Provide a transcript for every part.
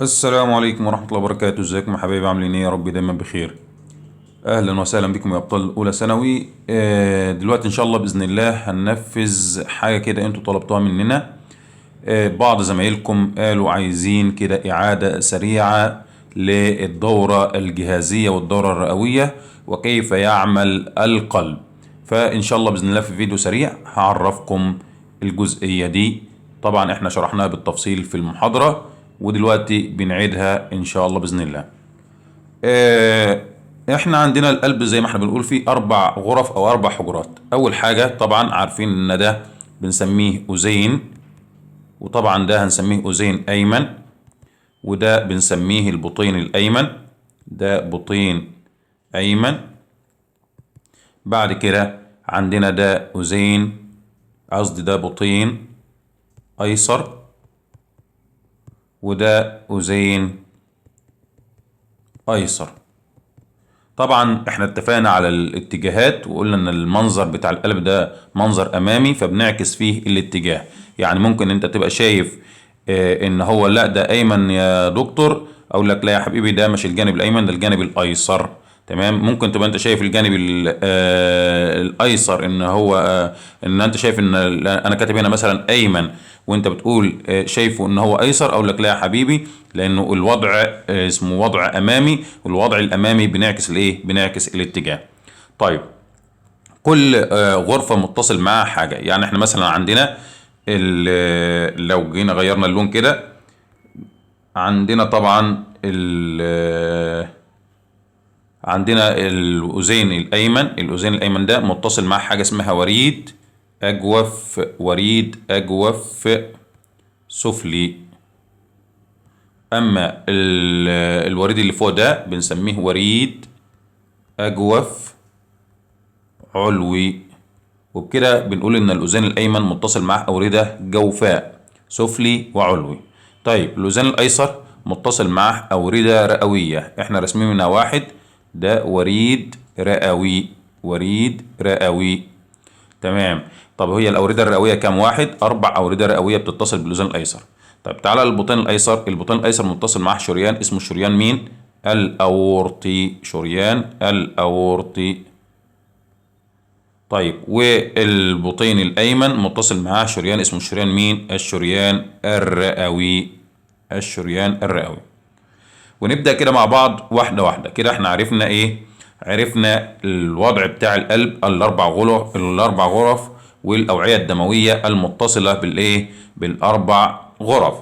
السلام عليكم ورحمة الله وبركاته. ازيكم يا حبايبي؟ عاملين ايه؟ يا رب دايما بخير. اهلا وسهلا بكم يا ابطال اولى ثانوي. دلوقتي ان شاء الله باذن الله هننفذ حاجة كده انتوا طلبتوها مننا. بعض زمايلكم قالوا عايزين كده اعادة سريعة للدورة الجهازية والدورة الرئوية وكيف يعمل القلب. فان شاء الله باذن الله في فيديو سريع هعرفكم الجزئية دي. طبعا احنا شرحناها بالتفصيل في المحاضرة ودلوقتي بنعيدها ان شاء الله باذن الله. احنا عندنا القلب زي ما احنا بنقول فيه 4 غرف او 4 حجرات. اول حاجة طبعا عارفين ان ده بنسميه اذين، وطبعا ده هنسميه اذين ايمن، وده بنسميه البطين الايمن، ده بطين ايمن. بعد كده عندنا ده اذين، قصدي ده بطين ايسر، وده اذين ايسر. طبعا احنا اتفقنا على الاتجاهات وقلنا ان المنظر بتاع القلب ده منظر امامي فبنعكس فيه الاتجاه. يعني ممكن انت تبقى شايف ان هو لا ده ايمن يا دكتور، اقول لك لا يا حبيبي ده مش الجانب الايمن، ده الجانب الايسر. تمام. ممكن تبقى انت شايف الجانب الايسر ان هو ان انت شايف ان انا كاتب هنا مثلا ايمن وانت بتقول شايفه ان هو ايسر، اقول لك لا يا حبيبي لانه الوضع اسمه وضع امامي، والوضع الامامي بنعكس الايه؟ بنعكس الاتجاه. طيب كل غرفة متصل معاها حاجة. يعني احنا مثلا عندنا لو جينا غيرنا اللون كده، عندنا طبعا عندنا الاذين الايمن. الاذين الايمن ده متصل مع حاجة اسمها وريد اجوف، وريد اجوف سفلي. اما الوريد اللي فوق ده بنسميه وريد اجوف علوي. وبكده بنقول ان الاذين الايمن متصل مع اورده جوفاء سفلي وعلوي. طيب الاذين الايسر متصل مع اورده رئويه، احنا راسمين منها واحد، ده وريد رئوي، وريد رئوي. تمام. طب هي الاورده الرئويه كام واحد؟ 4 اورده رئويه بتتصل بالاذين الايسر. طيب تعالى للبطين الايسر. البطين الايسر متصل معاه شريان اسمه شريان مين؟ الاورطي، شريان الاورطي. طيب والبطين الايمن متصل معاه شريان اسمه شريان مين؟ الشريان الرئوي، الشريان الرئوي. ونبدأ كده مع بعض واحدة واحدة كده. احنا عرفنا ايه؟ عرفنا الوضع بتاع القلب، الاربع غرف والاوعية الدموية المتصلة بالايه؟ بالاربع غرف.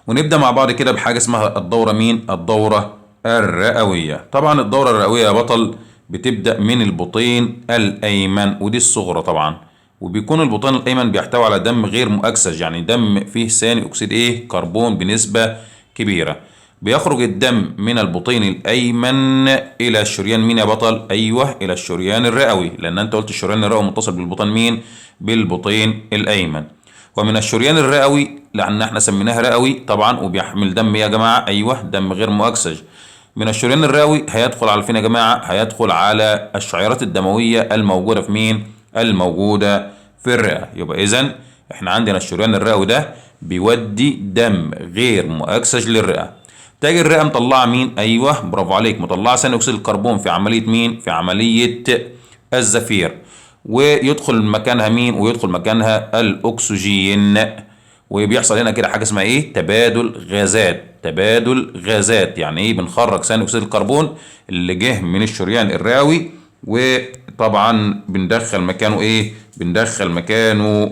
ونبدأ مع بعض كده بحاجة اسمها الدورة مين؟ الدورة الرئوية. طبعا الدورة الرئوية يا بطل بتبدأ من البطين الأيمن، ودي الصغرى طبعا. وبيكون البطين الأيمن بيحتوي على دم غير مؤكسج، يعني دم فيه ثاني أكسيد إيه؟ كربون بنسبة كبيرة. بيخرج الدم من البطين الأيمن إلى الشريان مين يا بطل؟ أيوه إلى الشريان الرئوي، لأن أنت قلت الشريان الرئوي متصل بالبطين مين؟ بالبطين الأيمن. ومن الشريان الرئوي، لأن احنا سميناه رئوي طبعا وبيحمل دم يا جماعة، أيوه دم غير مؤكسج. من الشريان الرئوي هيدخل على فين يا جماعة؟ هيدخل على الشعيرات الدموية الموجودة في مين؟ الموجودة في الرئة. يبقى إذن احنا عندنا الشريان الرئوي ده بيودي دم غير مؤكسج للرئة. تاجي الرئة مطلعة مين؟ أيوه برافو عليك، مطلعة ثاني أكسيد الكربون في عملية مين؟ في عملية الزفير. ويدخل مكانها مين؟ ويدخل مكانها الأكسجين. وبيحصل هنا كده حاجة اسمها إيه؟ تبادل غازات. تبادل غازات يعني إيه؟ بنخرج ثاني أكسيد الكربون اللي جه من الشريان الرئوي، وطبعا بندخل مكانه إيه؟ بندخل مكانه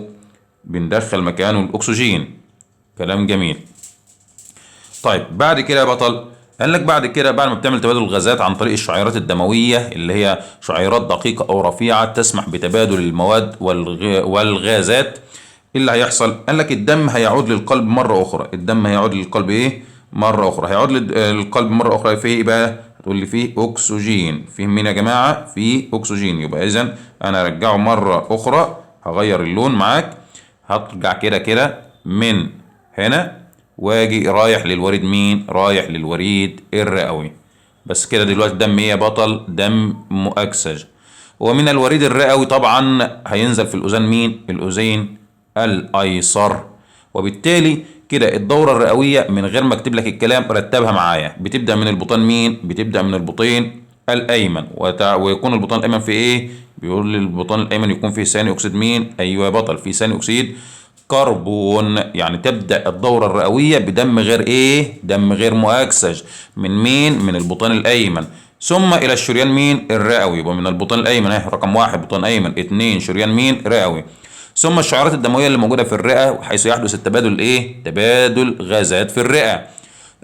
الأكسجين. كلام جميل. طيب بعد كده يا بطل، قال لك بعد كده بعد ما بتعمل تبادل الغازات عن طريق الشعيرات الدموية اللي هي شعيرات دقيقة أو رفيعة تسمح بتبادل المواد والغازات، إيه اللي هيحصل؟ قال لك الدم هيعود للقلب مرة أخرى. الدم هيعود للقلب إيه؟ مرة أخرى. هيعود للقلب مرة أخرى فيه إيه بقى؟ هتقول لي فيه أكسجين. فيه مين يا جماعة؟ فيه أكسجين. يبقى إذن أنا هرجعه مرة أخرى، هغير اللون معاك، هرجع كده كده من هنا واجي رايح للوريد مين؟ رايح للوريد الرئوي. بس كده دلوقتي دم ايه يا بطل؟ دم مؤكسج. ومن الوريد الرئوي طبعا هينزل في الاذين مين؟ الاذين الايسر. وبالتالي كده الدورة الرئويه من غير ما اكتب لك الكلام رتبها معايا. بتبدا من البطان مين؟ بتبدا من البطين الايمن، ويكون البطان الايمن في ايه؟ بيقول لي البطان الايمن يكون فيه ثاني اكسيد مين؟ ايوه يا بطل، في ثاني اكسيد كربون. يعني تبدا الدورة الرئويه بدم غير ايه؟ دم غير مؤكسج. من مين؟ من البطان الايمن، ثم الى الشريان مين؟ الرئوي. يبقى من البطان الايمن اهي رقم 1 بطان ايمن، 2 شريان مين؟ رئوي، ثم الشعيرات الدموية اللي موجودة في الرئة، حيث يحدث التبادل ايه؟ تبادل غازات في الرئة،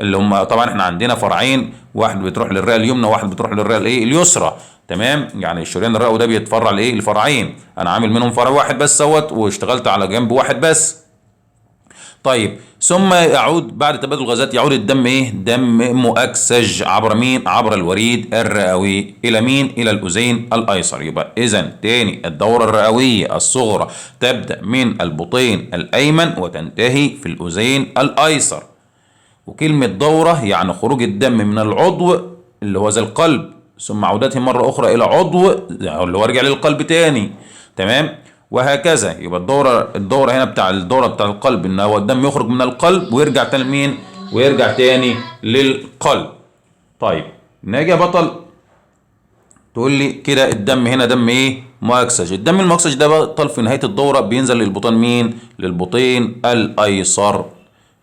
اللي هم طبعا احنا عندنا فرعين، واحد بتروح للرئه اليمنى وواحد بتروح للرئه الايه؟ اليسرى. تمام؟ يعني الشريان الرئوي ده بيتفرع لايه؟ لفرعين، انا عامل منهم فرع واحد بس اهوت، واشتغلت على جنب واحد بس. طيب ثم يعود بعد تبادل الغازات يعود الدم ايه؟ دم مؤكسج عبر مين؟ عبر الوريد الرئوي الى مين؟ الى الاذين الايسر. يبقى اذا تاني الدورة الرئويه الصغرى تبدا من البطين الايمن وتنتهي في الاذين الايسر. وكلمه دوره يعني خروج الدم من العضو اللي هو زي القلب، ثم عودته مرة اخرى الى عضو اللي هو رجع للقلب تاني. تمام؟ وهكذا. يبقى الدورة هنا بتاع الدورة بتاع القلب ان هو الدم يخرج من القلب ويرجع تاني لمين؟ ويرجع تاني للقلب. طيب نيجي يا بطل تقول لي كده الدم هنا دم ايه؟ مؤكسج. الدم المؤكسج ده بطل في نهاية الدورة بينزل للبطان مين؟ للبطين الايسر.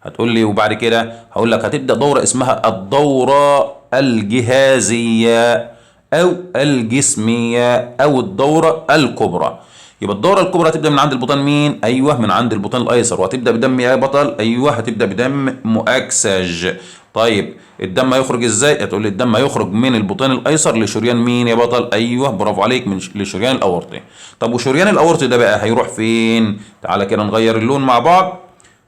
هتقول لي وبعد كده؟ هقول لك هتبدا دوره اسمها الدورة الجهازيه او الجسمية او الدورة الكبرى. يبقى الدورة الكبرى هتبدا من عند البطان مين؟ ايوه من عند البطان الايسر، وهتبدا بدم يا بطل؟ ايوه هتبدا بدم مؤكسج. طيب الدم هيخرج ازاي؟ هتقول لي الدم هيخرج من البطان الايسر لشريان مين يا بطل؟ ايوه برافو عليك، من لشريان الاورطي. طب وشريان الاورطي ده بقى هيروح فين؟ تعالى كده نغير اللون مع بعض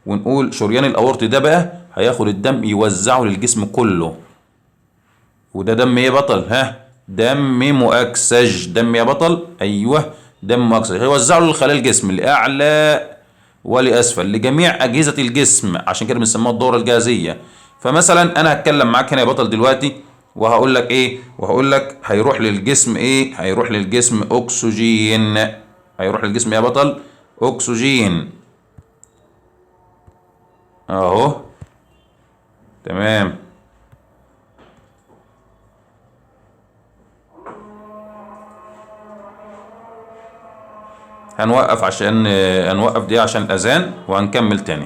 ونقول شريان الاورطي ده بقى هياخد الدم يوزعه للجسم كله. وده دم ايه يا بطل؟ ها؟ دم مؤكسج. دم يا بطل؟ ايوه دم مؤكسج. هيوزعه للخلايا الجسم لاعلى ولاسفل لجميع اجهزة الجسم، عشان كده بنسميها الدورة الجهازيه. فمثلا انا هتكلم معاك هنا يا بطل دلوقتي وهقول لك ايه؟ وهقول لك هيروح للجسم ايه؟ هيروح للجسم اكسجين. هيروح للجسم يا بطل اكسجين اهو. تمام. هنوقف عشان هنوقف دي عشان الاذان وهنكمل تاني.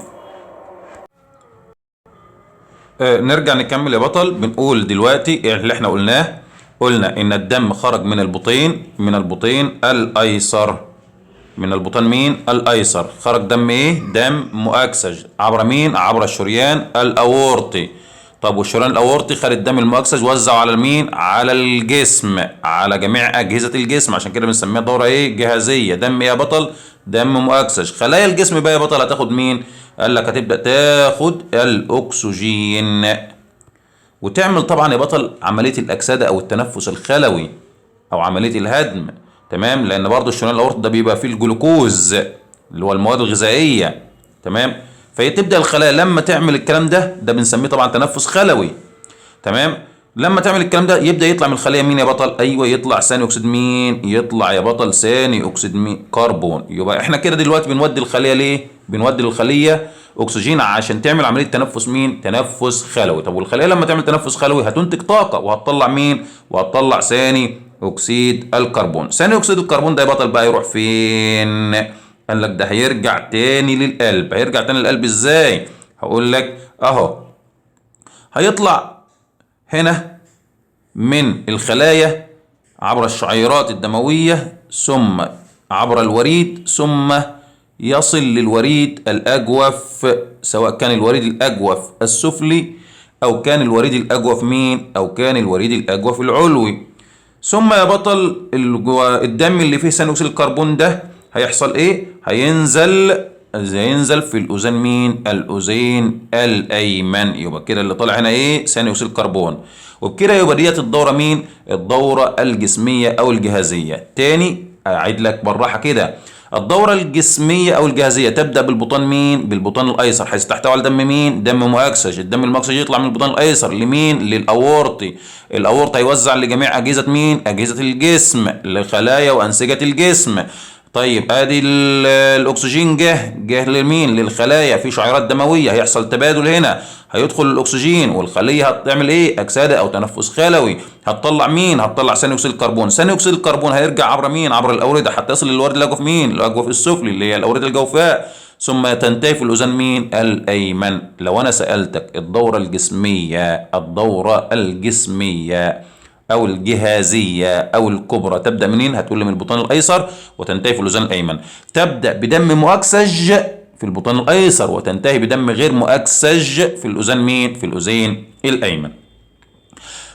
نرجع نكمل يا بطل. بنقول دلوقتي اللي احنا قلناه، قلنا ان الدم خرج من البطين، من البطين الايسر، من البطان مين؟ الايسر. خرج دم ايه؟ دم مؤكسج عبر مين؟ عبر الشريان الاورطي. طب والشريان الاورطي خد الدم المؤكسج وزعه على مين؟ على الجسم، على جميع اجهزة الجسم، عشان كده بنسميها دوره ايه؟ جهازيه. دم ايه يا بطل؟ دم مؤكسج. خلايا الجسم بقى يا بطل هتاخد مين؟ قال لك هتبدا تاخد الاكسجين، وتعمل طبعا يا بطل عملية الاكسدة او التنفس الخلوي او عملية الهدم. تمام؟ لان برضو الشريان الاورطي ده بيبقى فيه الجلوكوز اللي هو المواد الغذائية. تمام؟ فهي تبدا الخلايا لما تعمل الكلام ده، ده بنسميه طبعا تنفس خلوي. تمام؟ لما تعمل الكلام ده يبدا يطلع من الخلية مين يا بطل؟ ايوه يطلع ثاني اكسيد مين؟ يطلع يا بطل ثاني اكسيد مين؟ كربون. يبقى احنا كده دلوقتي بنودي الخلية ليه؟ بنودي للخليه اكسجين عشان تعمل عملية تنفس مين؟ تنفس خلوي. طب والخليه لما تعمل تنفس خلوي هتنتج طاقة وهتطلع مين؟ وهتطلع ثاني اكسيد الكربون. ثاني اكسيد الكربون ده يا بطل بقى يروح فين؟ قال لك ده هيرجع تاني للقلب. هيرجع تاني للقلب ازاي؟ هقول لك اهو، هيطلع هنا من الخلايا عبر الشعيرات الدموية ثم عبر الوريد ثم يصل للوريد الأجوف، سواء كان الوريد الأجوف السفلي أو كان الوريد الأجوف مين؟ أو كان الوريد الأجوف العلوي. ثم يا بطل الدم اللي فيه ثاني أكسيد الكربون ده هيحصل إيه؟ هينزل في الأذين مين؟ الأذين الأيمن. يبقى كده اللي طالع هنا إيه؟ ثاني أكسيد الكربون. وبكده يبقى ديت الدورة مين؟ الدورة الجسمية أو الجهازية. تاني أعيد لك بالراحة كده، الدورة الجسمية أو الجهازية تبدأ بالبطان مين؟ بالبطان الأيسر، حيث تحتوي على دم مين؟ دم مؤكسج. الدم المؤكسج يطلع من البطان الأيسر لمين؟ للأورطي. الأورطي هيوزع لجميع أجهزة مين؟ أجهزة الجسم، لخلايا وأنسجة الجسم. طيب ادي الاكسجين جه لمين؟ للخلايا في شعيرات دموية، هيحصل تبادل هنا، هيدخل الاكسجين والخليه هتعمل ايه؟ اكسده او تنفس خلوي، هتطلع مين؟ هتطلع ثاني اكسيد الكربون. ثاني اكسيد الكربون هيرجع عبر مين؟ عبر الاورده حتى يصل للورد الاجوف مين؟ الاجوف السفلي اللي هي الاورده الجوفاء، ثم تنتهي في الاذان مين؟ الايمن. لو انا سالتك الدورة الجسمية، الدورة الجسمية او الجهازيه او الكبرى تبدا منين؟ هتقول لي من البطان الايسر وتنتهي في الاذان الايمن. تبدا بدم مؤكسج في البطان الايسر وتنتهي بدم غير مؤكسج في الاذان مين؟ في الاذين الايمن.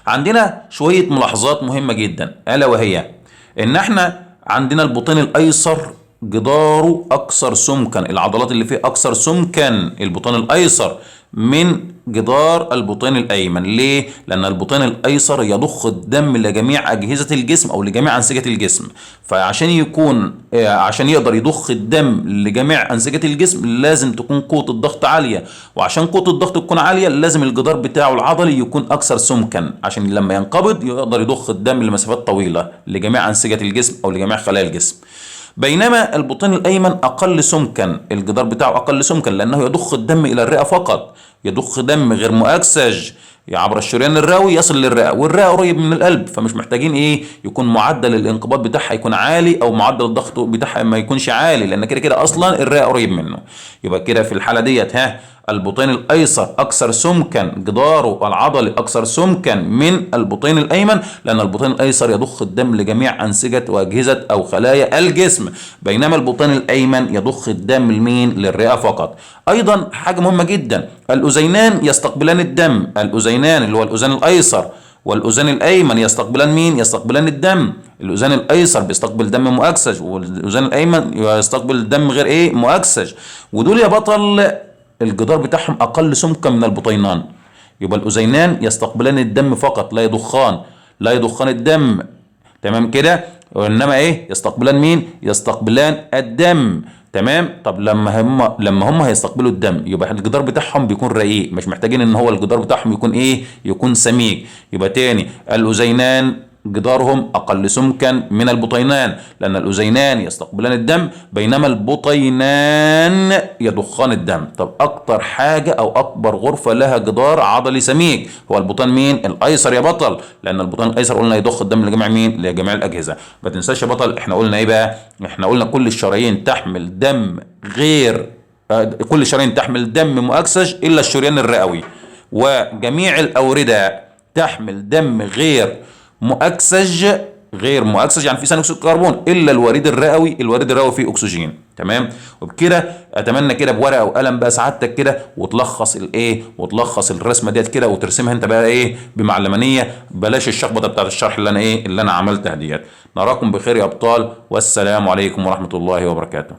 عندنا شوية ملاحظات مهمة جدا، الا وهي ان احنا عندنا البطين الايسر جداره اكثر سمكا، العضلات اللي فيه اكثر سمكا البطين الايسر من جدار البطين الايمن. ليه؟ لان البطين الايسر يضخ الدم لجميع اجهزة الجسم او لجميع انسجة الجسم، فعشان يكون عشان يقدر يضخ الدم لجميع انسجة الجسم لازم تكون قوة الضغط عالية، وعشان قوة الضغط تكون عالية لازم الجدار بتاعه العضلي يكون اكثر سمكا عشان لما ينقبض يقدر يضخ الدم لمسافات طويلة لجميع انسجة الجسم او لجميع خلايا الجسم. بينما البطين الايمن اقل سمكا، الجدار بتاعه اقل سمكا لانه يضخ الدم الى الرئة فقط، يضخ دم غير مؤكسج عبر الشريان الرئوي يصل للرئه، والرئه قريب من القلب، فمش محتاجين ايه يكون معدل الانقباض بتاعها يكون عالي او معدل الضغط بتاعها ما يكونش عالي، لان كده كده اصلا الرئة قريب منه. يبقى كده في الحالة ديت ها البطين الايسر اكثر سمكا، جداره العضلي اكثر سمكا من البطين الايمن، لان البطين الايسر يضخ الدم لجميع انسجة واجهزة او خلايا الجسم، بينما البطين الايمن يضخ الدم لمين؟ للرئه فقط. ايضا حاجة مهمة جدا، الاذينان يستقبلان الدم، الاذينان اللي هو الاذان الايسر والاذان الايمن يستقبلان مين؟ يستقبلان الدم. الاذان الايسر بيستقبل دم مؤكسج، والاذان الايمن يستقبل دم غير ايه؟ مؤكسج. ودول يا بطل الجدار بتاعهم اقل سمكا من البطينان، يبقى الاذينان يستقبلان الدم فقط، لا يضخان، لا يضخان الدم، تمام كده؟ وانما ايه؟ يستقبلان مين؟ يستقبلان الدم، تمام. طب لما هم هيستقبلوا الدم يبقى الجدار بتاعهم بيكون رقيق، مش محتاجين ان هو الجدار بتاعهم يكون ايه؟ يكون سميك. يبقى تاني الاذينان جدارهم اقل سمكا من البطينان، لان الاذينان يستقبلان الدم بينما البطينان يضخان الدم. طب اكتر حاجة او اكبر غرفة لها جدار عضلي سميك هو البطان مين؟ الايسر يا بطل، لان البطان الايسر قلنا يضخ الدم لجميع مين؟ لجميع الاجهزة. ما تنساش يا بطل احنا قلنا ايه بقى؟ احنا قلنا كل الشرايين تحمل دم غير كل الشرايين تحمل دم مؤكسج الا الشريان الرئوي، وجميع الاورده تحمل دم غير مؤكسج، غير مؤكسج يعني في ثاني اكسيد الكربون، الا الوريد الرئوي، الوريد الرئوي فيه اكسجين، تمام. وبكده اتمنى كده بورقه وقلم بقى سعادتك كده وتلخص الايه، وتلخص الرسمة ديت كده وترسمها انت بقى ايه بمعلمانيه، بلاش الشخبطه بتاعت الشرح اللي انا ايه اللي انا عملتها ديت. نراكم بخير يا ابطال، والسلام عليكم ورحمة الله وبركاته.